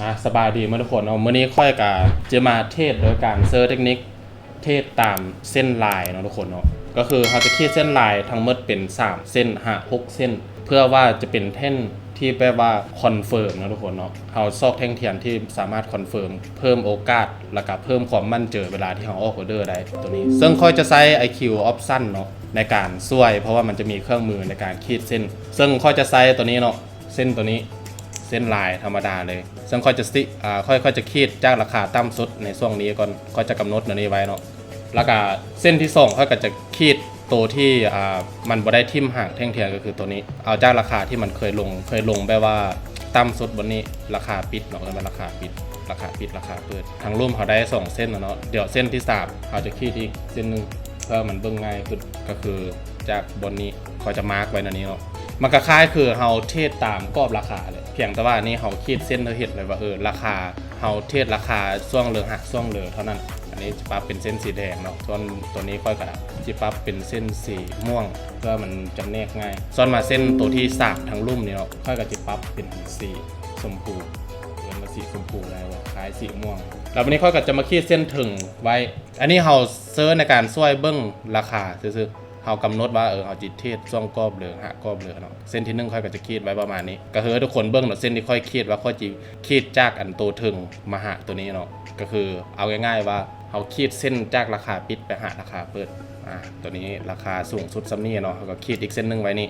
ອ່າ ສະບາຍດີໝົດທຸກຄົນເນາະ. ມື້ນີ້ຂ້ອຍກະຈະມາເທຣດໂດຍການເຊີເຕັກນິກເທຣດຕາມເສັ້ນລາຍເນາະທຸກຄົນເນາະ. ກໍຄືເຮົາຈະຂີດເສັ້ນລາຍທັງໝົດເປັນສາມເສັ້ນ ຫ້າ ຫົກເສັ້ນ ເພື່ອວ່າຈະເປັນເທຣນທີ່ແບບວ່າຄອນເຟີມເນາະທຸກຄົນເນາະ. ເຮົາຊອກແທ່ງທຽນທີ່ສາມາດຄອນເຟີມ ເພີ່ມໂອກາດ ແລ້ວກະເພີ່ມຄວາມໝັ້ນໃຈເວລາທີ່ເຮົາອອກອໍເດີໄດ້ ໂຕນີ້. ເຊິ່ງຂ້ອຍຈະໃຊ້ ໄອຄິວ Option ເນາະ ໃນການຊ່ວຍ ເພາະວ່າມັນຈະມີເຄື່ອງມືໃນການຂີດເສັ້ນ. ເຊິ່ງຂ້ອຍຈະໃຊ້ໂຕນີ້ເນາະ ເສັ້ນໂຕນີ້ ເສັ້ນລາຍທຳມະດາເລີຍ. ເຊິ່ງຂ້ອຍຈະ ອາ ຂ້ອຍ ຂ້ອຍຈະຂີດຈາກລາຄາຕ່ຳສຸດໃນຊ່ວງນີ້ກ່ອນ. ຂ້ອຍຈະກຳນົດແນວນີ້ໄວ້ເນາະ. ແລ້ວກະເສັ້ນທີສອງ ຂ້ອຍກໍຈະຂີດໂຕທີ່ ອາ ມັນບໍ່ໄດ້ຖິ້ມຫາງແທ່ງທຽນ ກໍຄືໂຕນີ້. ເອົາຈາກລາຄາທີ່ມັນເຄີຍລົງ ເຄີຍລົງແບບວ່າຕ່ຳສຸດບ່ອນນີ້ ລາຄາປິດເນາະ ເອີ້ນວ່າລາຄາປິດ ລາຄາປິດ ລາຄາເປີດ. ທາງລຸ່ມເຮົາໄດ້ສອງເສັ້ນແລ້ວເນາະ. ດຽວເສັ້ນທີສາມ ເຮົາຈະຂີດອີກເສັ້ນໜຶ່ງ ເພື່ອມັນເບິ່ງງ່າຍຂຶ້ນ ກໍຄືຈາກບ່ອນນີ້ ຂ້ອຍຈະມາກໄວ້ແນວນີ້ເນາະ. ມັນກໍຄ້າຍຄືເຮົາເທຣດຕາມກອບລາຄາແຫຼະ ພຽງແຕ່ວ່າອັນນີ້ເຮົາຂີດເສັ້ນ ເຮົາເຫັນເລີຍວ່າ ເອີ ລາຄາ ເຮົາເທຣດລາຄາຊ່ວງເລີຫະຊ່ວງເລີເທົ່ານັ້ນ. ອັນນີ້ຈະປັບເປັນເສັ້ນສີແດງເນາະ. ສ່ວນຕົວນີ້ຂ້ອຍກໍຈະປັບເປັນເສັ້ນສີມ່ວງ ເພື່ອມັນຈຳແນກງ່າຍ. ສ່ວນມາເສັ້ນຕົວທີສາມທາງລຸ່ມນີ້ເນາະ ຂ້ອຍກໍຈະປັບເປັນສີຊົມພູ ເອີ້ນວ່າສີຊົມພູໄດ້ບໍ່ ຄ້າຍສີມ່ວງ. ແລ້ວບັດນີ້ຂ້ອຍກໍຈະມາຂີດເສັ້ນເທິງໄວ້. ອັນນີ້ເຮົາເຊີໃນການຊ່ວຍເບິ່ງລາຄາຊື່ໆ. ເຮົາກຳນົດວ່າ ເອີ ເຮົາຊິເທຣດຊ່ວງກອບເລີຫະກອບເລີເນາະ. ເສັ້ນທີໜຶ່ງ ຂ້ອຍກໍຈະຂີດໄວ້ປະມານນີ້ ກໍຄືໃຫ້ທຸກຄົນເບິ່ງເນາະ. ເສັ້ນທີ່ຂ້ອຍຂີດວ່າ ຂ້ອຍຊິຂີດຈາກອັນໂຕເທິງມາຫາໂຕນີ້ເນາະ. ກໍຄືເອົາງ່າຍໆວ່າ ເຮົາຂີດເສັ້ນຈາກລາຄາປິດໄປຫາລາຄາເປີດ. ອາ ໂຕນີ້ລາຄາສູງສຸດສ່ຳນີ້ເນາະ ເຮົາກໍຂີດອີກເສັ້ນໜຶ່ງໄວ້ນີ້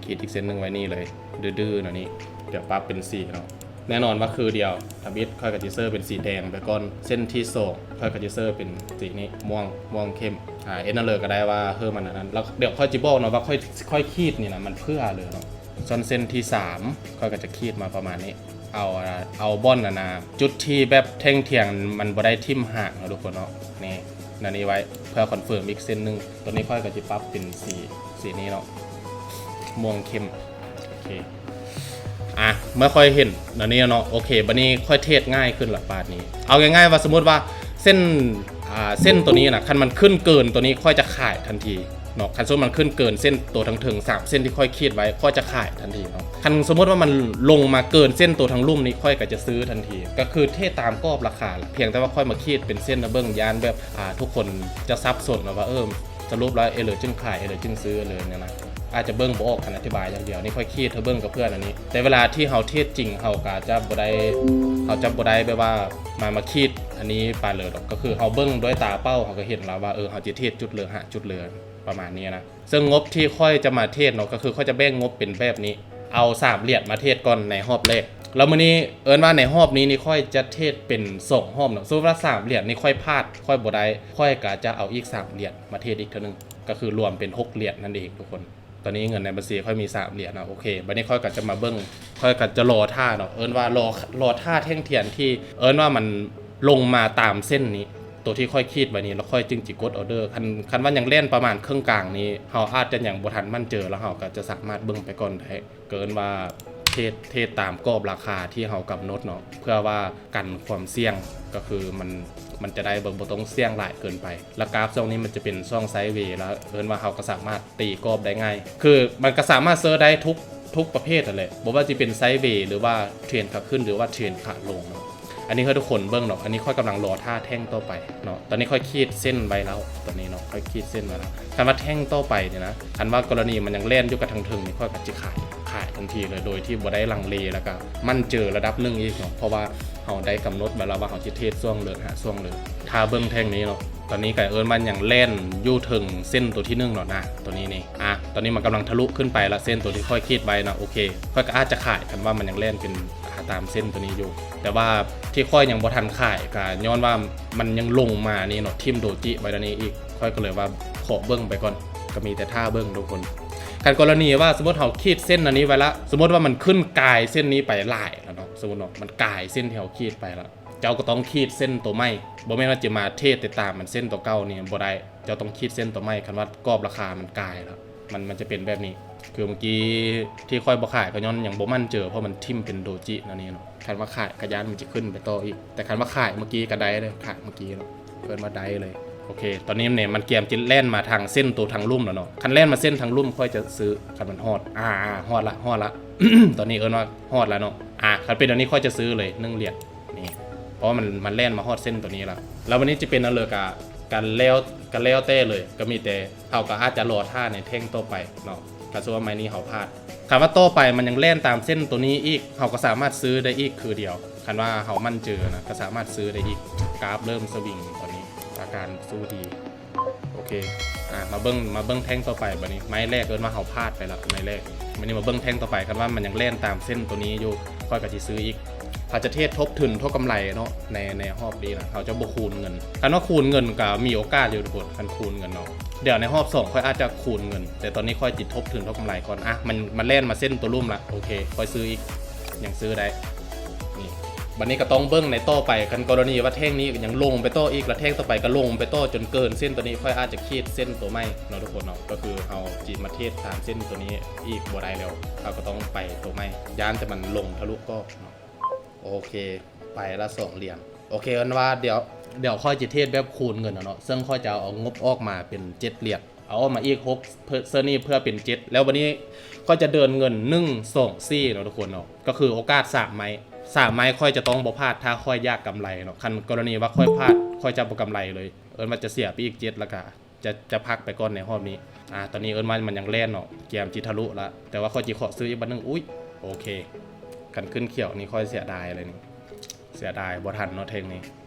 ຂີດອີກເສັ້ນໜຶ່ງໄວ້ນີ້ເລີຍ ດື້ໆແນວນີ້. ດຽວປັບເປັນສີເນາະ. ແນ່ນອນວ່າຄືດຽວ ທຳອິດຂ້ອຍກໍຊິເຊີເປັນສີແດງໄປກ່ອນ. ເສັ້ນທີສອງ ຂ້ອຍກໍຊິເຊີເປັນສີນີ້ ມ່ວງ ມ່ວງເຂັ້ມ. ອາ ເຮັດແນວເລີກໍໄດ້ວ່າເຮີມັນອັນນັ້ນ. ແລ້ວດຽວຂ້ອຍຊິບອກເນາະວ່າຂ້ອຍ ຂ້ອຍຂີດນີ້ນະ ມັນເພື່ອເລີເນາະ. ສ່ວນເສັ້ນທີສາມ ຂ້ອຍກໍຈະຂີດມາປະມານນີ້ ເອົາ ອາ ເອົາບ່ອນອັນນ່າ ຈຸດທີ່ແບບແທ່ງທຽນມັນບໍ່ໄດ້ຖິ້ມຫາງເນາະທຸກຄົນເນາະ. ນີ້ ແນວນີ້ໄວ້ ເພື່ອຄອນເຟີມອີກເສັ້ນໜຶ່ງ. ໂຕນີ້ຂ້ອຍກໍຊິປັບເປັນສີ ສີນີ້ເນາະ ມ່ວງເຂັ້ມ. ໂອເຄ ອາ ເມື່ອຂ້ອຍເຫັນອັນນີ້ແລ້ວເນາະ ໂອເຄ ບັດນີ້ຂ້ອຍເທຣດງ່າຍຂຶ້ນລະບາດນີ້. ເອົາງ່າຍໆວ່າ ສົມມຸດວ່າເສັ້ນ ອາ ເສັ້ນໂຕນີ້ນະ ຄັນມັນຂຶ້ນເກີນໂຕນີ້ ຂ້ອຍຈະຂາຍທັນທີເນາະ. ຄັນສົມມຸດມັນຂຶ້ນເກີນເສັ້ນໂຕທາງເທິງສາມເສັ້ນທີ່ຂ້ອຍຂີດໄວ້ ຂ້ອຍຈະຂາຍທັນທີເນາະ. ຄັນສົມມຸດວ່າມັນລົງມາເກີນເສັ້ນໂຕທາງລຸ່ມນີ້ ຂ້ອຍກໍຈະຊື້ທັນທີ. ກໍຄືເທຣດຕາມກອບລາຄາລະ ພຽງແຕ່ວ່າຂ້ອຍມາຂີດເປັນເສັ້ນໃຫ້ເບິ່ງ ຢ້ານແບບ ອາ ທຸກຄົນຈະສັບສົນເນາະວ່າ ເອີ ສະຫຼຸບແລ້ວ ເອເລີຈຶ່ງຂາຍ ເອເລີຈຶ່ງຊື້ເລີຍນີ້ນະ. ອາດຈະເບິ່ງບໍ່ອອກ ຄັນອະທິບາຍຢ່າງດຽວ. ນີ້ຂ້ອຍຂີດໃຫ້ເບິ່ງກັບເພື່ອນອັນນີ້ ແຕ່ເວລາທີ່ເຮົາເທຣດຈິງ ເຮົາກໍຈະບໍ່ໄດ້ ເຮົາຈະບໍ່ໄດ້ແບບວ່າມາ ມາຂີດອັນນີ້ປານເລີດອກ. ກໍຄືເຮົາເບິ່ງດ້ວຍຕາເປົ້າ ເຮົາກໍເຫັນແລ້ວວ່າ ເອີ ເຮົາຈະເທຣດຈຸດເລີຫາຈຸດເລີ ປະມານນີ້ນະ. ເຊິ່ງງົບທີ່ຂ້ອຍຈະມາເທຣດເນາະ ກໍຄືຂ້ອຍຈະແບ່ງງົບເປັນແບບນີ້ ເອົາສາມຫຼຽນມາເທຣດກ່ອນໃນຮອບແລກ. ແລ້ວມື້ນີ້ ເອີ້ນວ່າໃນຮອບນີ້ນີ້ ຂ້ອຍຈະເທຣດເປັນສອງຮອບເນາະ. ສົມມຸດວ່າສາມຫຼຽນນີ້ຂ້ອຍພາດ ຂ້ອຍບໍ່ໄດ້ ຂ້ອຍກໍຈະເອົາອີກສາມຫຼຽນມາເທຣດອີກເທື່ອໜຶ່ງ ກໍຄືລວມເປັນຫົກຫຼຽນນັ້ນເອງທຸກຄົນ. ຕອນນີ້ເງິນໃນບັນຊີຂ້ອຍມີສາມຫຼຽນເນາະ. ໂອເຄ ບັດນີ້ຂ້ອຍກໍຈະມາເບິ່ງ ຂ້ອຍກໍຈະລໍຖ້າເນາະ ເອີ້ນວ່າລໍ ລໍຖ້າແທ່ງທຽນທີ່ ເອີ້ນວ່າມັນລົງມາຕາມເສັ້ນນີ້ ໂຕທີ່ຂ້ອຍຂີດໄວ້ນີ້ ແລ້ວຂ້ອຍຈຶ່ງຊິກົດອອເດີ. ຄັນ ຄັນວ່າຍັງແລ່ນປະມານເຄິ່ງກາງນີ້ ເຮົາອາດຈະຍັງບໍ່ທັນໝັ້ນເຈີ ແລ້ວເຮົາກໍຈະສາມາດເບິ່ງໄປກ່ອນໄດ້. ກໍເອີ້ນວ່າເທຣດ ເທຣດຕາມກອບລາຄາທີ່ເຮົາກຳນົດເນາະ ເພື່ອວ່າກັນຄວາມສ່ຽງ ກໍຄືມັນ ມັນຈະໄດ້ບໍ່ ບໍ່ຕ້ອງສ່ຽງຫຼາຍເກີນໄປ. ແລ້ວກາຟຊ່ວງນີ້ມັນຈະເປັນຊ່ວງໄຊເວ ແລ້ວເອີ້ນວ່າເຮົາກໍສາມາດຕີກອບໄດ້ງ່າຍ ຄືມັນກໍສາມາດເຊີໄດ້ທຸກ ທຸກປະເພດຫັ້ນແຫຼະ ບໍ່ວ່າຊິເປັນໄຊເວ ຫຼືວ່າເທຣນຂາຂຶ້ນ ຫຼືວ່າເທຣນຂາລົງເນາະ. ອັນນີ້ໃຫ້ທຸກຄົນເບິ່ງເນາະ ອັນນີ້ຂ້ອຍກຳລັງລໍຖ້າແທ່ງຕໍ່ໄປເນາະ. ຕອນນີ້ຂ້ອຍຂີດເສັ້ນໄວ້ແລ້ວ ຕອນນີ້ເນາະ ຂ້ອຍຂີດເສັ້ນໄວ້ແລ້ວ. ຄັນວ່າແທ່ງຕໍ່ໄປນີ້ນະ ຄັນວ່າກໍລະນີມັນຍັງແລ່ນຢູ່ກັບທາງເທິງນີ້ ຂ້ອຍກໍຊິຂາຍ ຂາຍທັນທີເລີຍ ໂດຍທີ່ບໍ່ໄດ້ລັງເລ ແລ້ວກໍໝັ້ນເຈີລະດັບໜຶ່ງອີກເນາະ ເພາະວ່າເຮົາໄດ້ກຳນົດໄວ້ແລ້ວວ່າເຮົາຊິເທຣດຊ່ວງເລີຫາຊ່ວງເລີ. ຖ້າເບິ່ງແທ່ງນີ້ເນາະ ຕອນນີ້ກໍເອີ້ນວ່າຍັງແລ່ນຢູ່ເທິງເສັ້ນໂຕທີໜຶ່ງເນາະນະ ໂຕນີ້ນີ້. ອາ ຕອນນີ້ມັນກຳລັງທະລຸຂຶ້ນໄປລະ ເສັ້ນໂຕທີ່ຂ້ອຍຂີດໄວ້ນະ. ໂອເຄ ຂ້ອຍກໍອາດຈະຂາຍ ຄັນວ່າມັນຍັງແລ່ນເປັນ ອາ ຕາມເສັ້ນໂຕນີ້ຢູ່ ແຕ່ວ່າທີ່ຂ້ອຍຍັງບໍ່ທັນຂາຍກໍຍ້ອນວ່າມັນຍັງລົງມານີ້ເນາະ ຖິ້ມໂດຈິໄວ້ແນວນີ້ອີກ ຂ້ອຍກໍເລີຍວ່າຂໍເບິ່ງໄປກ່ອນ ກໍມີແຕ່ຖ້າເບິ່ງທຸກຄົນ. ຄັນກໍລະນີວ່າສົມມຸດເຮົາຂີດເສັ້ນອັນນີ້ໄວ້ລະ ສົມມຸດວ່າມັນຂຶ້ນກາຍເສັ້ນນີ້ໄປຫຼາຍແລ້ວເນາະ ສົມມຸດເນາະ ມັນກາຍເສັ້ນທີ່ເຮົາຂີດໄປລະ ເຈົ້າກໍຕ້ອງຂີດເສັ້ນໂຕໃໝ່ ບໍ່ແມ່ນວ່າຈະມາເທຣດແຕ່ຕາມມັນເສັ້ນໂຕເກົ່ານີ້ບໍ່ໄດ້ ເຈົ້າຕ້ອງຂີດເສັ້ນໂຕໃໝ່ ຄັນວ່າກອບລາຄາມັນກາຍລະ ມັນ ມັນຈະເປັນແບບນີ້. ຄືເມື່ອກີ້ທີ່ຂ້ອຍບໍ່ຂາຍກໍຍ້ອນຍັງບໍ່ໝັ້ນເຈີ ເພາະມັນຖິ້ມເປັນໂດຈິແນວນີ້ເນາະ. ຄັນວ່າຂາຍກໍຢ້ານມັນຈະຂຶ້ນໄປຕໍ່ອີກ ແຕ່ຄັນວ່າຂາຍເມື່ອກີ້ກໍໄດ້ເລີຍ ຂາຍເມື່ອກີ້ເນາະ ເອີ້ນວ່າໄດ້ເລີຍ. ໂອເຄ ຕອນນີ້ນີ້ມັນກຽມຈິແລ່ນມາທາງເສັ້ນໂຕທາງລຸ່ມແລ້ວເນາະ. ຄັນແລ່ນມາເສັ້ນທາງລຸ່ມ ຂ້ອຍຈະຊື້ ຄັນມັນຮອດ ອາ ຮອດລະ ຮອດລະ ຕອນນີ້ເອີ້ນວ່າຮອດລະເນາະ. ອາ ຄັນເປັນແນວນີ້ ຂ້ອຍຈະຊື້ເລີຍໜຶ່ງຫຼຽນນີ້ ເພາະວ່າມັນ ມັນແລ່ນມາຮອດເສັ້ນໂຕນີ້ລະ. ແລ້ວບັດນີ້ຈະເປັນແນວໃດ ກະ ກະແລ້ວ ກະແລ້ວແຕ່ເລີຍ ກະມີແຕ່ ເຮົາກໍອາດຈະລໍຖ້າໃນແທ່ງຕໍ່ໄປເນາະ ຄັນສົມມຸດວ່າໄມ້ນີ້ເຮົາພາດ. ຄັນວ່າຕໍ່ໄປມັນຍັງແລ່ນຕາມເສັ້ນໂຕນີ້ອີກ ເຮົາກໍສາມາດຊື້ໄດ້ອີກຄືດຽວ. ຄັນວ່າເຮົາໝັ້ນເຈີນະ ກໍສາມາດຊື້ໄດ້ອີກ. ກາຟເລີ່ມສະວິງຕອນນີ້ ອາການສູ້ດີ. ໂອເຄ ອາ ມາເບິ່ງ ມາເບິ່ງແທ່ງຕໍ່ໄປ. ບັດນີ້ໄມ້ແລກເອີ້ນວ່າເຮົາພາດໄປລະ ໄມ້ແລກ. ບັດນີ້ມາເບິ່ງແທ່ງຕໍ່ໄປ ຄັນວ່າມັນຍັງແລ່ນຕາມເສັ້ນໂຕນີ້ຢູ່ ຂ້ອຍກໍຊິຊື້ອີກ. ເຮົາຈະເທຣດທົບທຶນທົບກຳໄລເນາະ ໃນ ໃນຮອບນີ້ນະ ເຮົາຈະບໍ່ຄູນເງິນ. ຄັນວ່າຄູນເງິນກໍມີໂອກາດຢູ່ທຸກຄົນ ຄັນຄູນເງິນເນາະ. ດຽວໃນຮອບສອງຂ້ອຍອາດຈະຄູນເງິນ ແຕ່ຕອນນີ້ຂ້ອຍຊິທົບທຶນທົບກຳໄລກ່ອນ. ອະ ມັນ ມັນແລ່ນມາເສັ້ນໂຕລຸ່ມລະ ໂອເຄ ຂ້ອຍຊື້ອີກ ຍັງຊື້ໄດ້. ນີ້ ບັດນີ້ກໍຕ້ອງເບິ່ງໃນຕໍ່ໄປ ຄັນກໍລະນີວ່າແທ່ງນີ້ຍັງລົງໄປຕໍ່ອີກ ລະແທ່ງຕໍ່ໄປກໍລົງໄປຕໍ່ຈົນເກີນເສັ້ນໂຕນີ້ ຂ້ອຍອາດຈະຂີດເສັ້ນໂຕໃໝ່ເນາະທຸກຄົນເນາະ. ກໍຄືເຮົາຊິມາເທຣດຕາມເສັ້ນໂຕນີ້ອີກບໍ່ໄດ້ແລ້ວ ເຮົາກໍຕ້ອງໄປໂຕໃໝ່ ຢ້ານແຕ່ມັນລົງທະລຸກອບເນາະ. ໂອເຄ ໄປລະສອງຫຼຽນ. ໂອເຄ ເອີ້ນວ່າດຽວ ດຽວຂ້ອຍຈະເທຣດແບບຄູນເງິນເນາະ ເຊິ່ງຂ້ອຍຈະເອົາງົບອອກມາເປັນເຈັດຫຼຽນ ເອົາອອກມາອີກຫົກ ເພື່ອ ເຊິ່ງນີ້ເພື່ອເປັນເຈັດ ແລ້ວບັດນີ້ຂ້ອຍຈະເດີນເງິນໜຶ່ງ ສອງ ສີ່ເນາະທຸກຄົນເນາະ. ກໍຄືໂອກາດສາມໄມ້ ສາມໄມ້ຂ້ອຍຈະຕ້ອງບໍ່ພາດ ຖ້າຂ້ອຍຢາກກຳໄລເນາະ. ຄັນກໍລະນີວ່າຂ້ອຍພາດ ຂ້ອຍຈະບໍ່ກຳໄລເລີຍ ເອີ້ນວ່າຈະເສຍໄປອີກເຈັດ ແລ້ວກະ ຈະ ຈະພັກໄປກ່ອນໃນຮອບນີ້. ອາ ຕອນນີ້ເອີ້ນວ່າມັນຍັງແລ່ນເນາະ ກຽມຊິທະລຸລະ ແຕ່ວ່າຂ້ອຍຊິເຄາະຊື້ອີກບາດໜຶ່ງ. ອຸ້ຍ ໂອເຄ ຄັນຂຶ້ນຂຽວນີ້ຂ້ອຍເສຍດາຍເລີຍນີ້ ເສຍດາຍ ບໍ່ທັນເນາະແທ່ງນີ້.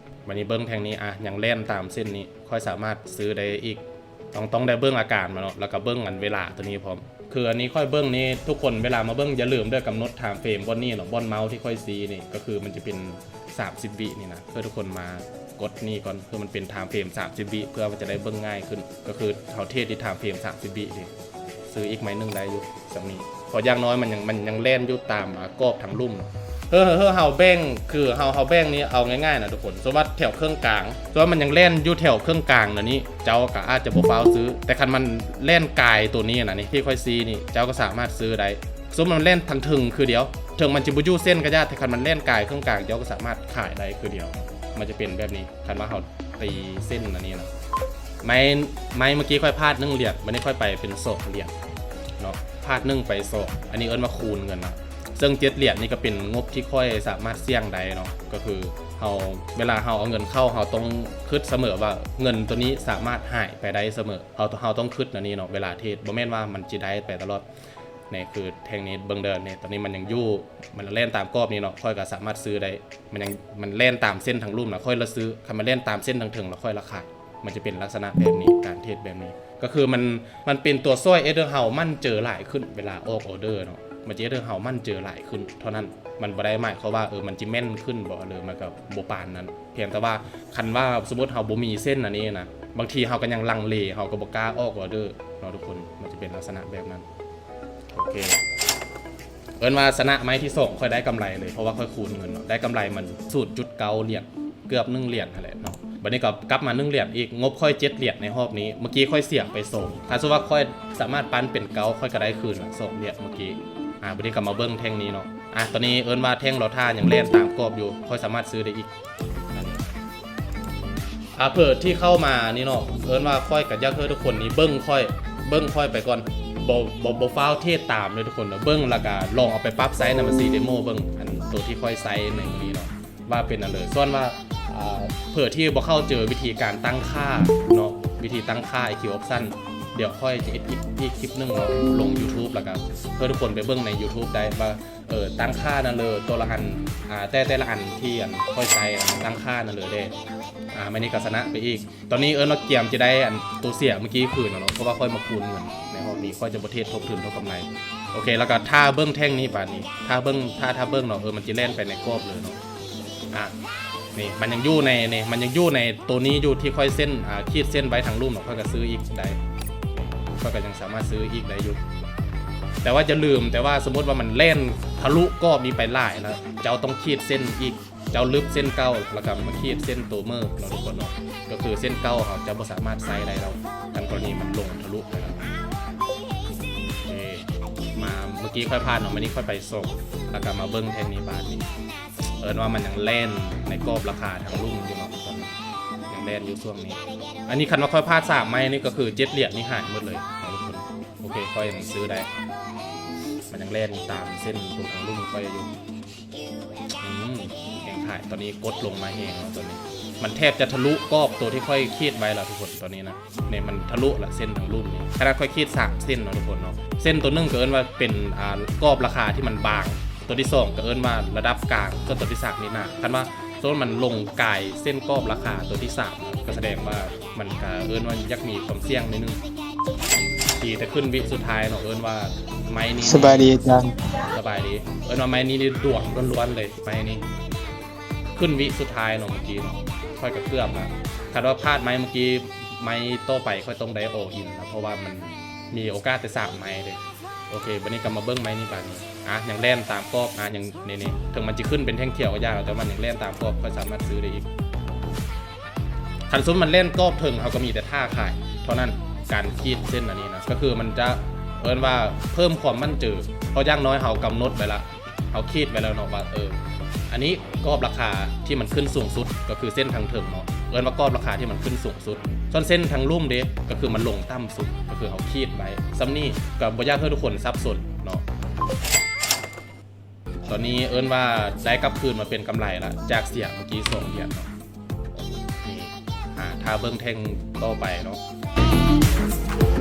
ບາດນີ້ເບິ່ງແທ່ງນີ້ ອາ ຍັງແລ່ນຕາມເສັ້ນນີ້ ຂ້ອຍສາມາດຊື້ໄດ້ອີກ. ຕ້ອງ ຕ້ອງໄດ້ເບິ່ງອາການມັນເນາະ ແລ້ວກໍເບິ່ງອັນເວລາໂຕນີ້ພ້ອມ. ຄືອັນນີ້ຂ້ອຍເບິ່ງນີ້ ທຸກຄົນເວລາມາເບິ່ງ ຢ່າລືມເດີ ກຳນົດ time frame ບ່ອນນີ້ເນາະ ບ່ອນເມົາທີ່ຂ້ອຍຊີ້ນີ້ ກໍຄືມັນຈະເປັນ ສາມສິບວິນີ້ນະ ເພື່ອທຸກຄົນມາກົດນີ້ກ່ອນ ເພື່ອມັນເປັນ time frame ສາມສິບວິ ເພື່ອມັນຈະໄດ້ເບິ່ງງ່າຍຂຶ້ນ. ກໍຄືເຮົາເທຣດທີ່ time frame ສາມສິບວິນີ້ ຊື້ອີກໄມ້ໜຶ່ງໄດ້ຢູ່ສ່ຳນີ້ ເພາະຢ່າງໜ້ອຍມັນຍັງ ມັນຍັງແລ່ນຢູ່ຕາມ ອາ ກອບທາງລຸ່ມ. ເຮົາ ເຮົາ ເຮົາແບ່ງ ຄືເຮົາ ເຮົາແບ່ງນີ້ເອົາງ່າຍໆນະທຸກຄົນ ສົມມຸດວ່າແຖວເຄິ່ງກາງ ສົມມຸດວ່າມັນຍັງແລ່ນຢູ່ແຖວເຄິ່ງກາງແນວນີ້ ເຈົ້າກໍອາດຈະບໍ່ຟ້າວຊື້ ແຕ່ຄັນມັນແລ່ນກາຍໂຕນີ້ນະ ນີ້ທີ່ຂ້ອຍຊີ້ນີ້ ເຈົ້າກໍສາມາດຊື້ໄດ້. ສົມມຸດມັນແລ່ນທາງເທິງຄືດຽວ ເຖິງມັນຈະບໍ່ຢູ່ເສັ້ນກໍຢ່າ ແຕ່ຄັນມັນແລ່ນກາຍເຄິ່ງກາງ ເຈົ້າກໍສາມາດຂາຍໄດ້ຄືດຽວ. ມັນຈະເປັນແບບນີ້ ຄັນວ່າເຮົາຕີເສັ້ນອັນນີ້ນະ. ໄມ້ ໄມ້ເມື່ອກີ້ຂ້ອຍພາດໜຶ່ງຫຼຽນ ບັດນີ້ຂ້ອຍໄປເປັນສອງຫຼຽນເນາະ ພາດໜຶ່ງໄປສອງ ອັນນີ້ເອີ້ນວ່າຄູນເງິນນະ. ເຊິ່ງເຈັດຫຼຽນນີ້ກໍເປັນງົບທີ່ຂ້ອຍສາມາດສ່ຽງໄດ້ເນາະ ກໍຄືເຮົາ ເວລາເຮົາເອົາເງິນເຂົ້າ ເຮົາຕ້ອງຄິດສະເໝີວ່າເງິນໂຕນີ້ສາມາດຫາຍໄປໄດ້ສະເໝີ. ເຮົາ ເຮົາຕ້ອງຄິດແນວນີ້ເນາະ ເວລາເທຣດ ບໍ່ແມ່ນວ່າມັນຊິໄດ້ໄປຕະຫຼອດ. ນີ້ຄືແທ່ງນີ້ເບິ່ງເດີ ນີ້ຕອນນີ້ມັນຍັງຢູ່ ມັນແລ່ນຕາມກອບນີ້ເນາະ ຂ້ອຍກໍສາມາດຊື້ໄດ້. ມັນຍັງ ມັນແລ່ນຕາມເສັ້ນທາງລຸ່ມນະ ຂ້ອຍລະຊື້ ຄັນມັນແລ່ນຕາມເສັ້ນທາງເທິງລະ ຂ້ອຍລະຂາຍ. ມັນຈະເປັນລັກສະນະແບບນີ້ ການເທຣດແບບນີ້ ກໍຄືມັນ ມັນເປັນຕົວຊ່ວຍເຮັດໃຫ້ເຮົາໝັ້ນເຈີຫຼາຍຂຶ້ນ ເວລາອອກອໍເດີເນາະ ມັນຈະເຮັດໃຫ້ເຮົາໝັ້ນເຈີຫຼາຍຂຶ້ນເທົ່ານັ້ນ. ມັນບໍ່ໄດ້ໝາຍຄວາມວ່າ ເອີ ມັນຈະແມ່ນຂຶ້ນບໍ່ ຫຼື ມັນກໍບໍ່ປານນັ້ນ. ພຽງແຕ່ວ່າຄັນວ່າສົມມຸດເຮົາບໍ່ມີເສັ້ນອັນນີ້ນະ ບາງທີເຮົາກໍຍັງລັງເລ ເຮົາກໍບໍ່ກ້າອອກອໍເດີເນາະທຸກຄົນ ມັນຈະເປັນລັກສະນະແບບນັ້ນ. ໂອເຄ ເອີ້ນວ່າຊະນະໄມ້ທີສອງ ຂ້ອຍໄດ້ກຳໄລເລີຍ ເພາະວ່າຂ້ອຍຄູນເງິນເນາະ ໄດ້ກຳໄລມັນສູນຈຸດເກົ້າຫຼຽນ ເກືອບໜຶ່ງຫຼຽນຫັ້ນແຫຼະເນາະ. ບັດນີ້ກໍກັບມາໜຶ່ງຫຼຽນອີກ ງົບຂ້ອຍເຈັດຫຼຽນໃນຮອບນີ້ ເມື່ອກີ້ຂ້ອຍເສຍໄປສອງ ຖ້າສົມມຸດວ່າຂ້ອຍສາມາດປັນເປັນເກົ້າ ຂ້ອຍກໍໄດ້ຄືນສອງຫຼຽນເມື່ອກີ້. ອາ ບັດນີ້ກໍມາເບິ່ງແທ່ງນີ້ເນາະ ອາ ຕອນນີ້ເອີ້ນວ່າແທ່ງລໍຖ້າ ຍັງແລ່ນຕາມກອບຢູ່ ຂ້ອຍສາມາດຊື້ໄດ້ອີກ. ອາ ເຜີທີ່ເຂົ້າມານີ້ເນາະ ເອີ້ນວ່າຂ້ອຍກໍຢາກໃຫ້ທຸກຄົນນີ້ເບິ່ງຂ້ອຍ ເບິ່ງຂ້ອຍໄປກ່ອນ ບໍ່ ບໍ່ ບໍ່ຟ້າວເທຣດຕາມເດີທຸກຄົນເດີ ເບິ່ງແລ້ວກໍລອງເອົາໄປປັບໃຊ້ໃນບັນຊີເດໂມເບິ່ງ ອັນໂຕທີ່ຂ້ອຍໃຊ້ໃນມື້ນີ້ເນາະ ວ່າເປັນອັນເລີຍ. ສ່ວນວ່າ ອາ ເຜີທີ່ບໍ່ເຂົ້າໃຈວິທີການຕັ້ງຄ່າເນາະ ວິທີຕັ້ງຄ່າ ໄອຄິວ Option ດຽວຂ້ອຍຈະເຮັດອີກ ອີກຄລິບໜຶ່ງເນາະ ລົງ YouTube ແລ້ວກໍໃຫ້ທຸກຄົນໄປເບິ່ງໃນ YouTube ໄດ້ວ່າ ເອີ ຕັ້ງຄ່ານັ້ນເລີຍ ຕົວລະອັນ ອາ ແຕ່ ແຕ່ລະອັນທີ່ອັນຂ້ອຍໃຊ້ ອາ ຕັ້ງຄ່ານັ້ນເລີຍເດ້. ອາ ມື້ນີ້ກໍຊະນະໄປອີກ. ຕອນນີ້ເອີ້ນວ່າກຽມຈະໄດ້ອັນຕົວເສຍເມື່ອກີ້ຄືນແລ້ວເນາະ ເພາະວ່າຂ້ອຍມາຄູນເງິນໃນຮອບນີ້ ຂ້ອຍຈະບໍ່ເທຣດທົບທຶນເທົ່າກຳໄລ. ໂອເຄ ແລ້ວກໍຖ້າເບິ່ງແທ່ງນີ້ບາດນີ້ ຖ້າເບິ່ງ ຖ້າ ຖ້າເບິ່ງເນາະ ເອີ ມັນຈະແລ່ນໄປໃນກອບເລີຍເນາະ. ອາ ນີ້ມັນຍັງຢູ່ໃນ ນີ້ມັນຍັງຢູ່ໃນໂຕນີ້ຢູ່ທີ່ຂ້ອຍເສັ້ນ ອາ ຂີດເສັ້ນໄວ້ທາງລຸ່ມເນາະ ຂ້ອຍກໍຊື້ອີກໄດ້ ຂ້ອຍກໍຍັງສາມາດຊື້ອີກໄດ້ຢູ່. ແຕ່ວ່າຢ່າລືມ ແຕ່ວ່າສົມມຸດວ່າມັນແລ່ນທະລຸກອບນີ້ໄປຫຼາຍແລ້ວ ເຈົ້າຕ້ອງຂີດເສັ້ນອີກ ເຈົ້າລຶບເສັ້ນເກົ່າ ແລ້ວກໍມາຂີດເສັ້ນໂຕເມີເນາະທຸກຄົນເນາະ ກໍຄືເສັ້ນເກົ່າເຮົາຈະບໍ່ສາມາດໃຊ້ໄດ້ແລ້ວ ຄັນກໍລະນີມັນລົງທະລຸໄປແລ້ວ. ເອີ ມາ ເມື່ອກີ້ຂ້ອຍພາດເນາະ ມື້ນີ້ຂ້ອຍໄປສອງ ແລ້ວກໍມາເບິ່ງແທ່ງນີ້ບາດນີ້ ເອີ້ນວ່າມັນຍັງແລ່ນໃນກອບລາຄາທາງລຸ່ມຢູ່ເນາະ ຕອນນີ້ຍັງ ແລ່ນຢູ່ຊ່ວງນີ້. ອັນນີ້ຄັນວ່າຂ້ອຍພາດສາມໄມ້ນີ້ກໍຄືເຈັດຫຼຽນນີ້ຫາຍໝົດເລີຍເນາະທຸກຄົນ. ໂອເຄ ຂ້ອຍຍັງຊື້ໄດ້ ມັນຍັງແລ່ນຕາມເສັ້ນຕົວທາງລຸ່ມຂ້ອຍຢູ່. ອືມ ແຮງຂາຍຕອນນີ້ກົດລົງມາແຮງເນາະ ຕອນນີ້ມັນແທບຈະທະລຸກອບຕົວທີ່ຂ້ອຍຂີດໄວ້ແລ້ວທຸກຄົນ. ຕອນນີ້ນະ ນີ້ມັນທະລຸລະເສັ້ນທາງລຸ່ມນີ້ ຂະໜາດຂ້ອຍຂີດສາມເສັ້ນເນາະທຸກຄົນເນາະ. ເສັ້ນຕົວໜຶ່ງກໍເອີ້ນວ່າເປັນ ອ່າ ກອບລາຄາທີ່ມັນບາງ ຕົວທີສອງກໍເອີ້ນວ່າລະດັບກາງ ສ່ວນຕົວທີສາມນີ້ໜາ. ຄັນວ່າສົມມຸດມັນລົງກາຍເສັ້ນກອບລາຄາຕົວທີສາມ ກໍສະແດງວ່າມັນກໍເອີ້ນວ່າຢາກມີຄວາມສ່ຽງໜ້ອຍໜຶ່ງ. ດີແຕ່ຂຶ້ນວິສຸດທ້າຍເນາະ ເອີ້ນວ່າໄມ້ນີ້ ສະບາຍດີອາຈານ. ສະບາຍດີ. ເອີ້ນວ່າໄມ້ນີ້ນີ້ດວງລ້ວນໆເລີຍ ໄມ້ນີ້. ຂຶ້ນວິສຸດທ້າຍເນາະ ເມື່ອກີ້ເນາະ ຂ້ອຍກໍເກືອບລະ. ຄັນວ່າພາດໄມ້ເມື່ອກີ້ ໄມ້ຕໍ່ໄປຂ້ອຍຕ້ອງໄດ້ all in ລະ ເພາະວ່າມັນມີໂອກາດແຕ່ສາມໄມ້ເດ້. ໂອເຄ ບັດນີ້ກໍມາເບິ່ງໄມ້ນີ້ບາດນີ້. ອ່ະ ຍັງແລ່ນຕາມກອບ ອ່ະ ຍັງ ນີ້ໆ ເຖິງມັນຈະຂຶ້ນເປັນແທ່ງຂຽວກໍຢ່າ ແຕ່ມັນຍັງແລ່ນຕາມກອບ ຂ້ອຍສາມາດຊື້ໄດ້ອີກ. ຄັນສົມມຸດມັນແລ່ນກອບເທິງ ເຮົາກໍມີແຕ່ຖ້າຂາຍເທົ່ານັ້ນ. ການຂີດເສັ້ນອັນນີ້ນະ ກໍຄືມັນຈະ ເອີ້ນວ່າເພີ່ມຄວາມໝັ້ນເຈີ ເພາະຢ່າງໜ້ອຍເຮົາກຳນົດໄວ້ລະ ເຮົາຂີດໄວ້ແລ້ວເນາະວ່າ ເອີ ອັນນີ້ກອບລາຄາທີ່ມັນຂຶ້ນສູງສຸດ ກໍຄືເສັ້ນທາງເທິງເນາະ ເອີ້ນວ່າກອບລາຄາທີ່ມັນຂຶ້ນສູງສຸດ. ສ່ວນເສັ້ນທາງລຸ່ມເດ ກໍຄືມັນລົງຕ່ຳສຸດ ກໍຄືເຮົາຂີດໄວ້ສ່ຳນີ້. ກໍບໍ່ຢາກໃຫ້ທຸກຄົນສັບສົນເນາະ. ຕອນນີ້ເອີ້ນວ່າໄດ້ກັບຄືນມາເປັນກຳໄລລະ ຈາກເສຍເມື່ອກີ້ສອງຫຼຽນເນາະ. ນີ້ ອ່າ ຖ້າເບິ່ງແທ່ງຕໍ່ໄປເນາະ.